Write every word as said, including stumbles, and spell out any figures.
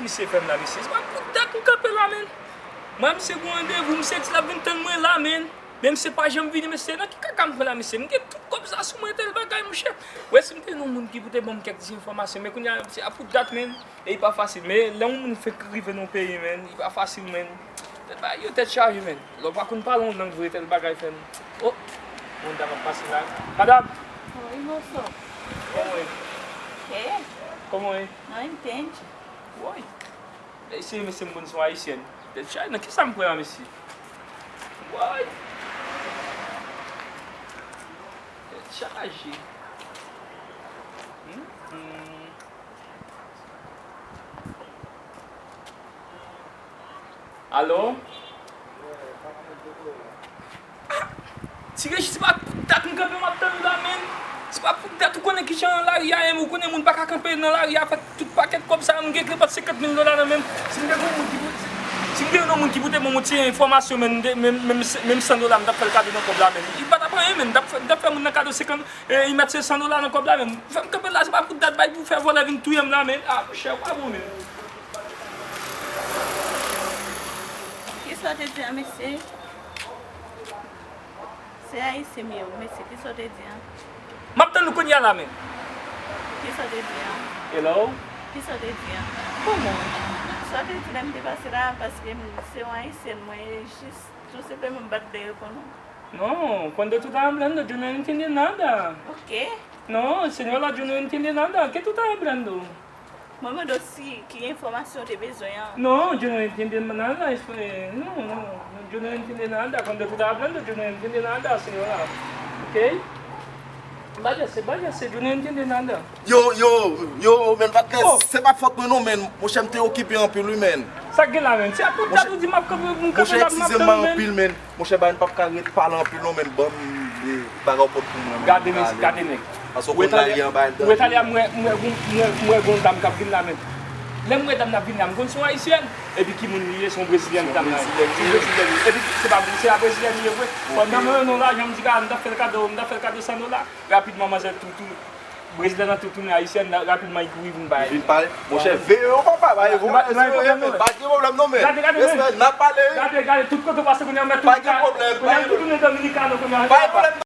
Misye fè m la, mesye. Se pa pou dat m kanpe la, menn. Mwen, misye gen randevou, misye di l ap vin tann mwen la, menn. Men misye pa janm vini, mesye. Nan ki kaka m pran la, mesye? M gen tout kòb sa sou mwen, tèl bagay, monchè. Wè, si m te gen yon moun ki pou te ban m kèk ti enfòmasyon, men kounye a, se a pou dat, menn. E li pa fasil, men lè yon moun fenk rive nan yon peyi, menn, li pa fasil, menn. Tèt bagay yo tèt chaje, menn. Lè w pa konn pale yon lang vre, tèl bagay fè m. Oh, moun dam ap pase la. Madam! Oi, moço. Kòman w ye? Kòman w ye? Não entende. Woy! Mesye, mesye, m konn se yon ayisyèn. Tèt chaje, nan kisa m pran la, mesye? Woy! Tèt chaje. Hmm, hmm. Alo? Ah! Ti Reji, se pa pou dat m kanpe m ap tann ou la, menn. Se pa pou dat ou konnen kijan lari a ye, ou konnen moun pa ka kanpe nan lari a, fè tout pakèt kòb sa, m gen kenpòt senkant mil dola nan men m. Si m te gen yon moun ki pou, si m te gen yon moun ki pou te ban m yon ti enfòmasyon, menn, menm, menm, menm san dola, m t ap fè l kado nan kòb la, menn. Li pa t ap anyen, menn. M t ap fè, m t ap fè moun nan kado senkant, e, li mèt se san dola nan kòb la, menn. Fè m kanpe la, se pa pou dat bay pou fè vòlè vin touye m la, menn. Ah, monchè, ou pa bon, menn. Kisa w te di a, mesye? Se ayisyen m ye wi, mesye. Kisa w te di a? M ap tann ou kounye a la, menn. Kisa w te di a? Hello? Kisa w te di a? Kòman? Sa w te di lè m te pase la, paske m se yon ayisyèn, mwen jis tou senpleman m pa t vle reponn ou. No, cuando tú estás hablando, yo no entiendo nada. Ok. No, señora, yo no entiendo nada. ¿Qué tú estás hablando? Mwen mande w si ki enfòmasyon w te bezwen an. No, yo no entiendo nada, eso es, no, no, yo no entiendo nada. Cuando tú estás hablando, yo no entiendo nada, señora. Ok? Váyase, váyase, yo no entiendo nada. Yo, yo, yo, men patnè, se pa fòt mwen non, men monchè, m te okipe anpil wi, men. Sa k gen la, men? Se a pou dat ou di m ap kanpe, m kanpe la, m ap tann ou, men. Monchè, eskize m anpil, men. Monchè, bay, m p ap ka ret pale anpil non, men ban m, e, bagay w pot pou mwen, men. Gade, men, gade nèg. Paske w konn lari an ba l. Ou wè talè a, m wè, m wè, m wè, m wè gon dam k ap vin la, men. Lè m wè dam nan ap vin la, m konn se yon ayisyèn. Epi ki moun li ye, se yon brezilyèn dam nan. Se yon brezilyèn. Epi se pa, se pa brezilyèn li ye vre. Pandan mwen nan lajan, m di, "Ah, m t ap fè l kado, m t ap fè l kado san dola." Rapidman, manzè tou, tou, brezilyèn nan tou tounen ayisyèn, rapidman, li kouri vin bay. Vin pale. Monchè, veye yo, papa, bay, pa gen pwoblèm non, men. Pa gen pwoblèm non, men. Gade, gade, men. Respè, n ap pale, wi. Gade, gade, tout kote w pase kounye a, m wè tout. Pa gen pwoblèm, pa gen pwoblèm. Kounye a, tout tounen Dominikano kounye a. Pa gen pwoblèm.